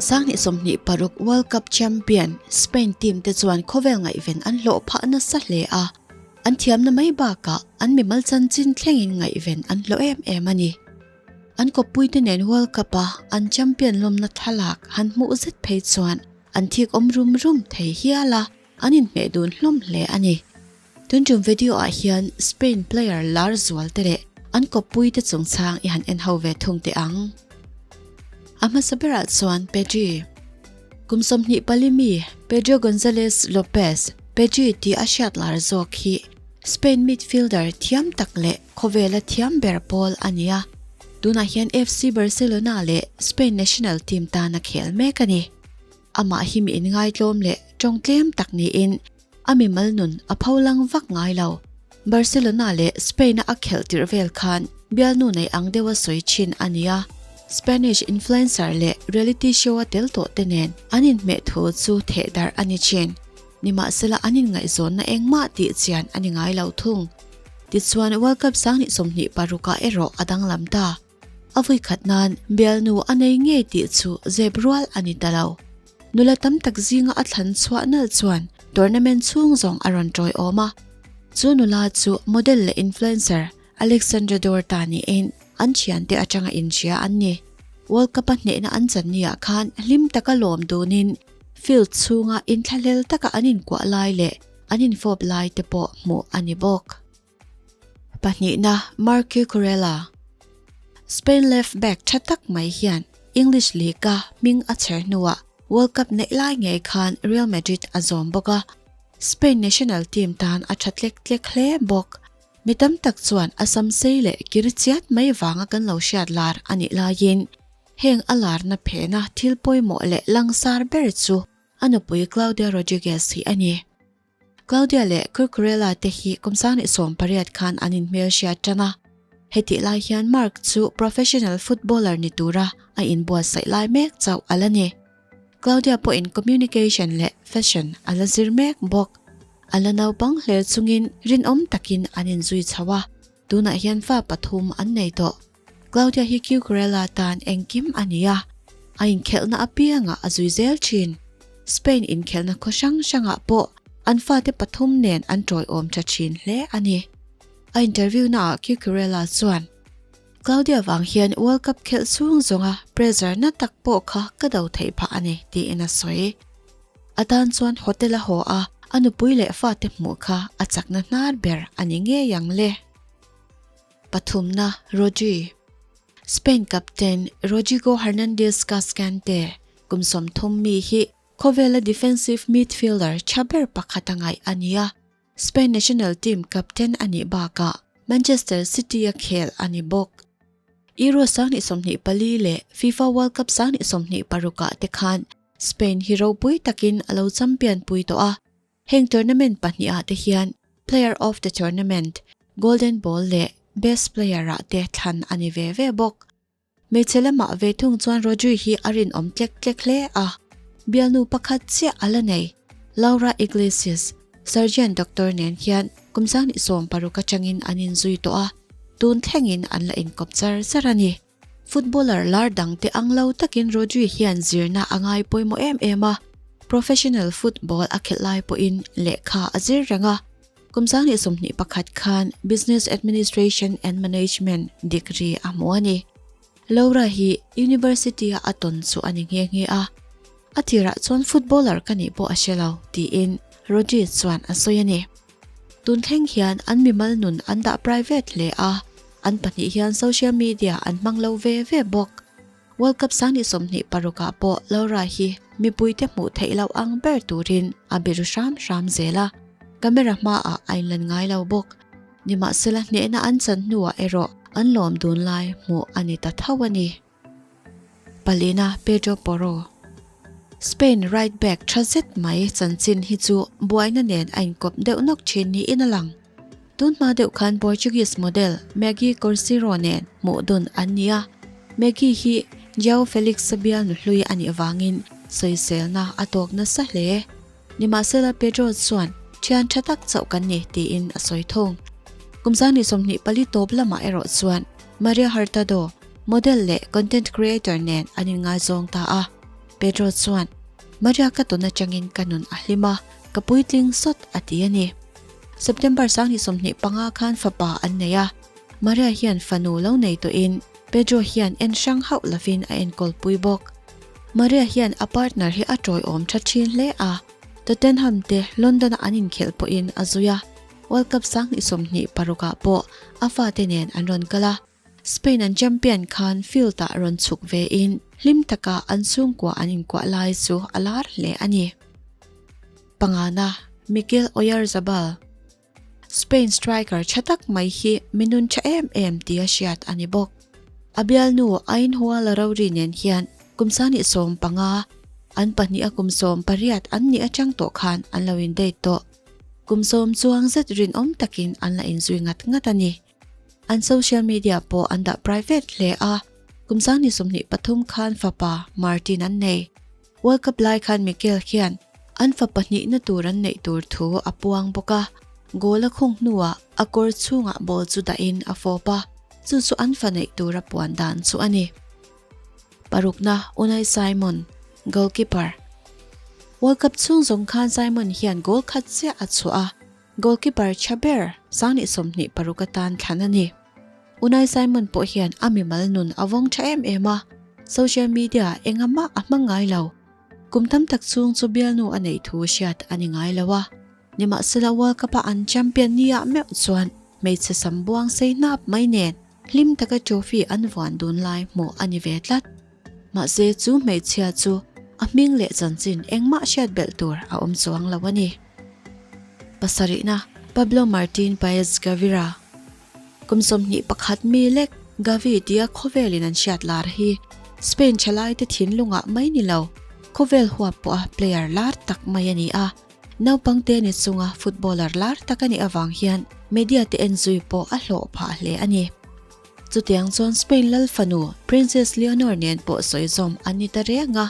2026 World Cup champion Spain team te chuan khawvel ngaihven an hlawh phah nasa hle a, an thiamna mai bakah an mimal chanchin thlengin ngaihven an hlawh em em a ni. An kawppuite nen World Cup a an champion lawmna thlalak han hmuh zet phei chuan an thik awm rum rum thei hial a, an inhmeh dun hlawm hle a ni. Tun tum video ah hian Spain player lar zual te leh an kawppui te chungchang i han en ho ve thung teh ang. A hmasa berah chuan Pedri. Kum 24 mi Pedro Gonzalez Lopez, Pedri tih a hriat lar zawk hi Spain midfielder thiam tak leh khawvela thiam ber pawl a ni a. Tunah hian FC Barcelona leh Spain national team tan a khel mek a ni. Amah hi mi inngaitlawm leh tawng tlem tak niin a mimal nun a pholang vak ngai lo. Barcelona leh Spain-a a khelh tirh vel khan bialnu nei ang deuha sawi thin a ni a, Spanish influencer leh reality show-a tel tawh te nen an inhmeh thu chu theh darh a ni thin. Nimahsela an inngaihzawnna engmah tih chian a ni ngai lo thung. Tichuan World Cup 2026 ah erawh a danglam ta. A vawikhat nan bialnu a nei ngei tih chu zep rual a ni ta lo. Nula tam tak zinga a thlan chhuah nalh chuan tournament chhung zawng a rawn tawiawm a. Chu nula chu model leh influencer Alexandra Dorta niin an thiante atanga inhria an ni. World Cup a hnehna an chan niah khan hlim taka lawm dunin field chhunga inthlahlel taka an inkuah lai leh an infawp lai te pawh hmuh a ni bawk. Pahnihna Marc Cucurella, Spain left back tha tak mai hian English League-a hming a chher hnuah World Cup neih lai ngei khan Real Madrid a zawm bawk a, Spain national team tan a tha tlek tlek hle bawk. Mi tam tak chuan a sam sei leh kir chiat mai vanga kan lo hriat lar a nih laiin heng a larna phehna thil pawimawh leh langsar ber chu a nupui Claudia Rodriguez hi a ni. Claudia leh Cucurella te hi kum 18 khan an inhmelhriat tan a. Hetih lai hian Marc chu professional footballer ni tura a inbuatsaih lai mek chauh a la ni. Claudia pawhin communication leh fashion a la zir mek bawk. A la naupang hle chungin rinawm takin an inzui chho a, tunah hian fa pathum an nei tawh. Claudia hi Cucurella tan engkim a ni a, a inkhelhna apiangah a zui zel thin. Spain inkhelhna khaw hrang hrangah pawh an fate pathum nen an tawiawm tha thin hle a ni. A interview naah Cucurella chuan, Claudia vang hian World Cup khelh chhung zawnga pressure na tak pawh kha ka do theih phah a ni, tiin a sawi. A tan chuan hotel a haw a, a nupui leh fate hmuh kha a chakna hnar ber a ni ngei ang le. Pathumna Rodri, Spain captain Rodrigo Hernandez Cascante kum 30 mi hi khawvela defensive midfielder tha ber pakhat a ngaih a ni a, Spain national team captain a nih bakah Manchester City a khel a ni bawk. Euro 2024 leh FIFA World Cup 2026 ah te khan Spain hi ropui takin a lo champion pui tawh a, Heng tournament pahnih ah te hian Player of the Tournament, Golden Ball leh Best Player ah te thlan a ni ve ve bawk. Hmeichhe lamah ve thung chuan Rodri hi a rinawm tlek tlek hle a, bialnu pakhat chiah a la nei. Laura Iglesias, surgeon doctor nen hian kum 26 atangin an inzui tawh a, tun thlengin an la inkawp char char a ni. Footballer lar dangte ang lo takin Rodri hian zirna a ngai pawimawh em em a, professional football a khelh lai pawhin lehkha a zir reng a. Kum 2021 khan Business Administration and Management degree a hmu a ni. Laura hi university-a a tawn chu a ni nghe nghe a, a tirah chuan footballer ka nih pawh a hre lo, tiin Rodri chuan a sawi a ni. Tun thleng hian an mimal nun an dah private hle a, an pahnih hian social media an hmang lo ve ve bawk. World Cup 2026 ah pawh Laura hi mipuite hmuh theih loh ang ber turin a biru hram hram zel a, camera hmaah a inlan ngai lo bawk. Nimahsela hnehna an chan hnuah erawh an lawm dun lai hmuh a ni ta tho a ni. Palina Pedro Porro, Spain right back tha zet mai chanchin hi chu buaina nen a inkawp deuh nawk thin niin a lang. Tun hma deuh khan Portuguese model Maggie Corsiro nen hmuh dun an ni a, Maggie hi Joao Felix-a bialnu hlui a nih vangin sawiselna a tawk nasa hle. Nimahsela Pedro chuan thian tha tak chauh kan ni tiin a sawi thung. Kum 24 tawp lamah erawh chuan Maria Hurtado, model leh content creator nen an inngaizawng ta a. Pedro chuan, Maria ka tawn atangin ka nun a hlim a, ka puitling sawt a ti a ni. September 25 khan fapa an nei a, Maria hian fanu lo nei tawhin Pedro hian en hrang hauh lovin a enkawl pui bawk. Maria hian a partner hi a tawiawm tha thin hle a, Tottenham te London-a an inkhelh pawhin a zui a, World Cup 2026 ah pawh a fate nen an rawn kal a. Spain an champion khan field-ah rawn chhuk vein hlim taka an chhungkua an inkuah lai chu a lar hle a ni. Pangana, Mikel Oyarzabal. Spain striker tha tak mai hi mi nun tha em em tia hriat a ni bawk. A bialnu Ainhoa Larrauri nen hian kum 25, an pahniha kum 18 an nih atang tawh khan an lo in date tawh. Kum sawm chuang zet rinawm takin an la inzui ngat ngat a ni. An social media pawh an dah private hle a, kum 23 khan fapa Martin an nei. World Cup lai khan Mikel hian an fa pahnihna tur an neih tur thu a puang bawk a, goal a khung hnuah a kawr chhungah ball chu dahin a fawp a, chu chu an fa neih tura puan dan chu a ni. Parukna Unai Simon, goalkeeper. World Cup chhung zawng khan Simon hian goal khat chiah a chhuah a, goalkeeper tha ber 26 atan thlan a ni. Unai Simon pawh hian a mimal nun a vawng tha em em a, social media engah mah a hmang ngai lo. Kum tam tak chhung chu bialnu a neih thu hriat a ni ngai lo a. Nimahsela World Cup a an champion ni ah meuh chuan hmeichhe sam buang sei hnap mai nen hlim taka trophy an vuan dun lai hmuh a ni ve tlat. Mahse chu hmeichhia chu a hming leh chanchin engmah hriat belh tur a awm chuang lo a ni. Pasarihna, Pablo Martin Paez Gavira. Kum 21 mi lek Gavi tia khawvelin an hriat lar hi Spain thalaite thinlungah mai ni lo, khawvel huap pawha player lar tak mai a ni a. Naupangte ni chunga footballer lar tak a nih avang hian media te enzui pawh a hlawh phah hle a ni. Chutiang chuan Spain lal fanu Princess Leonor nen pawh sawi zawm an ni ta reng a.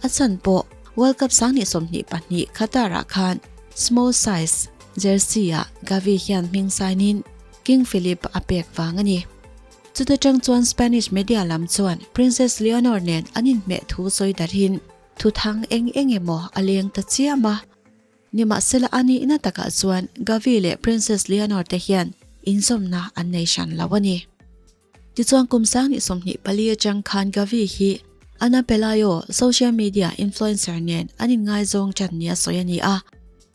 A chhan pawh World Cup 2022 Qatar-ah khan small size jersey-ah Gavi hian hming sign-in King Philip a pek vang a ni. Chuta tang chuan Spanish media lam chuan Princess Leonor nen an inhmeh thu sawi darhin thuthang eng eng emaw a leng ta chiam a. Nimahsela a nihna takah chuan Gavi leh Princess Leonor te hian inzawmna an nei hran lo a ni. Tichuan kum 24 atang khan Gavi hi Ana Pelayo, social media influencer nen an inngaizawng tan nia sawi a ni a.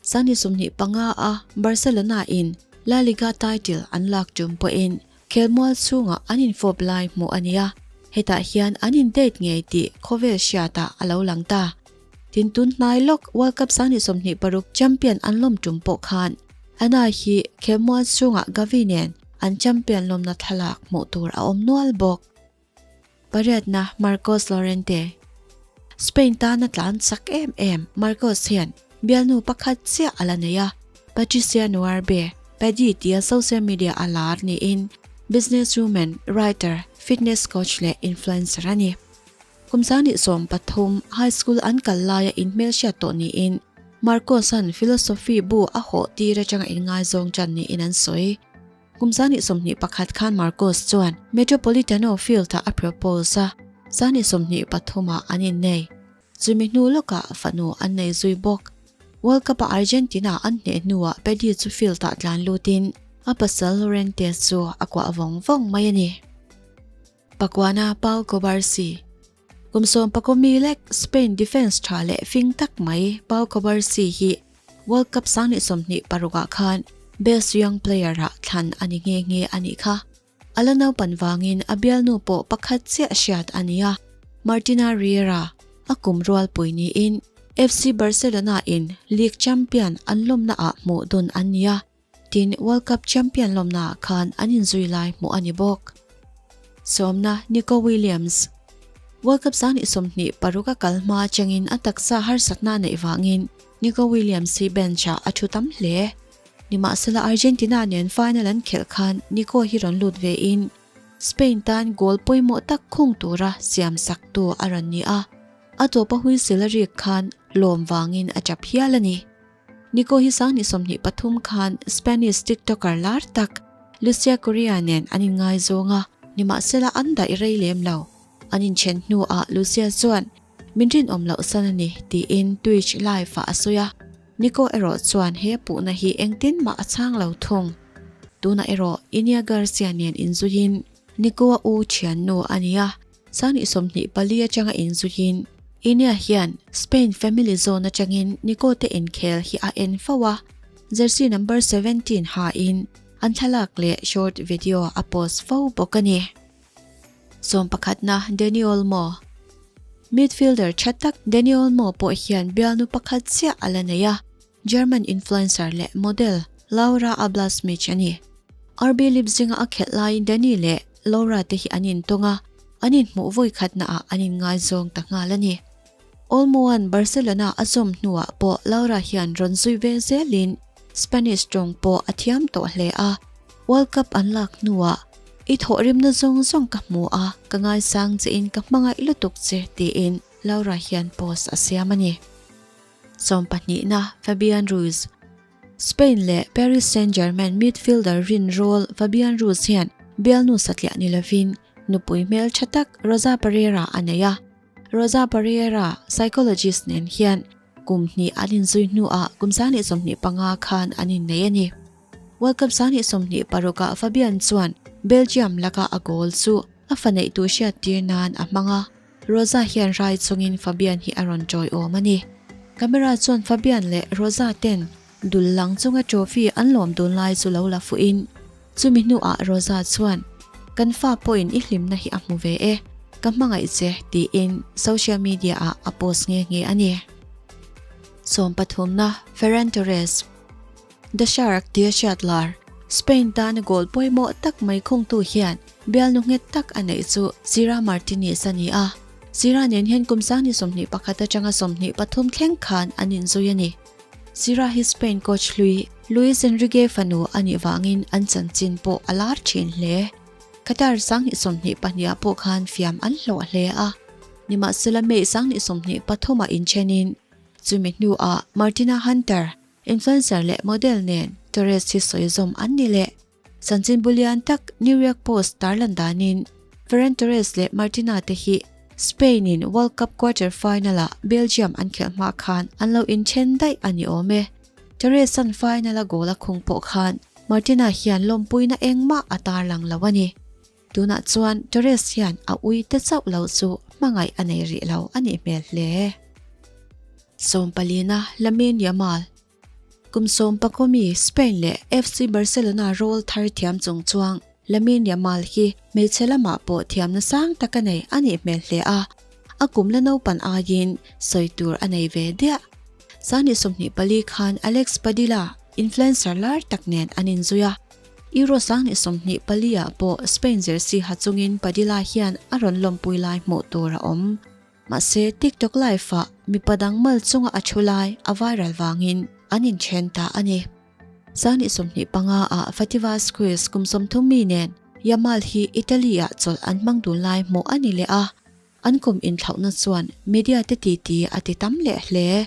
25 a Barcelona in La Liga title an lak tum pawhin khelmual chhungah an infawp lai hmuh a ni a, hetah hian an in date ngei tih khawvel hriatah a lo lang ta. Tin tun hnai lawk World Cup 26 champion an lawm tum pawh khan Ana hi khelmual chhungah Gavi nen an champion lawmna thlalak hmuh tur a awm nual bawk. Pariatna Marcos Llorente. Spain tana tlan chak em em Marcos hian bialnu pakhat chiah a la nei a, Patricia Nuarbe, Paddy tia social media a lar niin businesswoman, writer, fitness coach leh influencer a ni. Kum 13 high school an kal laia inhmelhriat tawh niin Marcos-a'n philosophy bu a hawh tir atanga inngaizawng tan niin an sawi. Kum 21 khan Marcos chuan Metropolitano Field-ah a propose a, 23 ah an innei. Chumi hnu lawkah fanu an nei zui bawk. World Cup-a Argentina an hneh hnuah Pedri chu field-ah tlan lutin a pasal Llorente chu a kuah vawng vawng mai a ni. Pakuana Pau Cubarsi. Kum sawmpakaw mi lek Spain defence tha leh fing tak mai Pau Cubarsi hi World Cup 26 ah khan Best Young Player ah thlan a ni nghe nghe a nih kha. A la naupan vangin a bialnu pawh pakhat chiah hriat a ni a, Martina Riera a kum rualpui niin FC Barcelona in League champion an lawmna ah hmuh dun an ni a. Tin, World Cup champion lawmnaah khan an inzui lai hmuh a ni bawk. Sawmna, Nico Williams. World Cup 26 a kal hma atangin a taksa harsatna a neih vangin Nico Williams hi bench-ah a thu tam hle. Nimahsela Argentina nen final an khelh khan Nico hi rawn lut vein Spain tan goal pawimawh tak khung tura siam saktu a rawn ni a. A tawpa whistle a rik khan lawm vangin a tap hial a ni. Nico hi 23 khan Spanish TikToker lar tak Lucia Correa nen an inngaizawng a, nimahsela an daih rei lem lo. An inchen hnuah Lucia chuan Min rinawm loh san a ni, tiin Twitch live-ah a sawi a. Nico erawh chuan he puhna hi engtin mah a chhang lo thung. Tunah erawh Inia Garcia nen inzuiin Nico-a u thiannu a ni a, Sangni 24 atanga inzuiin Inia hian Spain family zone atangin Nico te inkhel hi a en fo a, jersey number 17 hain an thlalak leh short video a post fo bawk a ni. Sawmpakhatna Dani Olmo Midfielder tha tak Dani Olmo pawh hian bialnu pakhat chiah a la nei a, German influencer leh model Laura Ablasmich a ni. RB Leipzig-a a khelh laiin Dani leh Laura te hi an intawng a, an inhmuh vawi khatnaah an inngaizawng ta nghal a ni. Olmo-a'n Barcelona a zawm hnuah pawh Laura hian rawn zui ve zelin Spanish tawng pawh a thiam tawh hle a, World Cup an lak hnuah, I thawhrimna zawng zawng ka hmu a, ka ngaisang chein ka hmangaih lutuk che, tiin Laura hian post a siam a ni. Sawmpahnihna Fabian Ruiz Spain leh Paris Saint-Germain midfielder rinrawl Fabian Ruiz hian bialnu satliah ni lovin nupui hmeltha tak Rosa Pereira a nei a. Rosa Pereira, psychologist nen hian kum hnih an inzui hnuah kum 2025 khan an innei a ni. World Cup 2026 ah Fabian chuan Belgium laka a goal chu a fa neih tur hriattir nan a hmang a. Rosa hian rai chungin Fabian hi a rawn tawiawm a ni. Camera chuan Fabian leh Rosa ten dul lang chunga trophy an lawm dun lai chu lo la fuhin, chumi hnuah Rosa chuan, Kan fa pawhin i hlimna hi a hmu ve e, ka hmangaih che, tiin social media ah a post nghe nghe a ni. Sawmpathumna, Ferran Torres. The Shark tia hriat lar, Spain tana goal pawimawh tak mai khungtu hian bialnu nghet tak a neih chu Sira Martinez a ni a. Sira nen hian kum 2021 atanga 23 thleng khan an inzui a ni. Sira hi Spain coach hlui Luis Enrique fanu a nih vangin an chanchin pawh a lar thin hle. Qatar 2022 ah pawh khan fiam an hlawh hle a. Nimahsela May 2023 ah inthenin chumi hnuah Martina Hunter, Influencer leh model nen Torres hi sawi zawm an ni leh. Chanchin bu lian tak New York Post tarlan danin Ferran Torres leh Martina te hi Spain in World Cup quarter final ah Belgium an khelh hma khan an lo inthen daih a ni awm e. Torres an final a goal a khung pawh khan Martina hian lawmpuina engmah a tarlang lo a ni. Tunah chuan Torres hian a ui te chauh lo chu hmangaih a nei rih lo a nih hmel hle. Sawmpalina Lamine Yamal Kum sawmpakawmi Spain leh FC Barcelona rawl thar thiam chung chuang Lamine Yamal hi hmeichhe lamah pawh thiamna sang tak a nei a nih hmel hle a, a kum la naupan aiin sawi tur a nei ve diah. Sangni 24 khan Alex Padilla, influencer lar tak nen an inzui a. Euro 2024 ah pawh Spain jersey ha chungin Padilla hian a rawn lawmpui lai hmuh tur a awm. Mahse, TikTok live ah mipa dang mal chunga a thu lai a viral vangin an inthen ta a ni. 2025 ah Fativa Squeeze kum 30 mi nen Yamal hi Italy ah chawlh an hmang dun lai hmuh a ni leh a, an kum inthlauhna chuan media te titi a ti tam leh hle.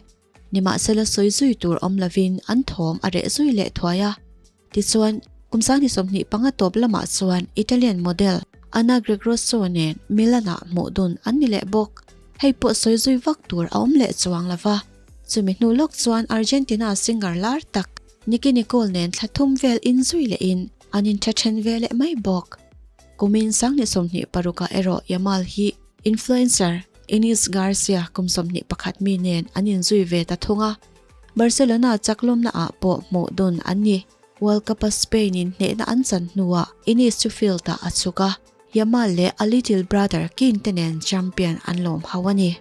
Nimahsela sawi zui tur awm lovin an thawm a reh zui leh thuai a. Tichuan, kum 2025 tawp lamah chuan Italian model Anna Gregrosso nen Milan-ah hmuh dun an ni leh bawk. Hei pawh sawi zui vak tur a awm leh chuang lo va. Chumi hnu lawk chuan Argentina singer lar tak Nicki Nicole nen thla thum vel inzui lehin an intha then ve leh mai bawk. Kumin 2026 ah erawh Yamal hi influencer Ines Garcia kum 21 mi nen an inzui ve ta thung a. Barcelona chaklawmna ah pawh hmuh dun an ni. World Cup a Spain in hnehna an chan hnuah Ines chu field ah a chhuk a, Yamal leh a little brother King te nen champion an lawm ho a ni.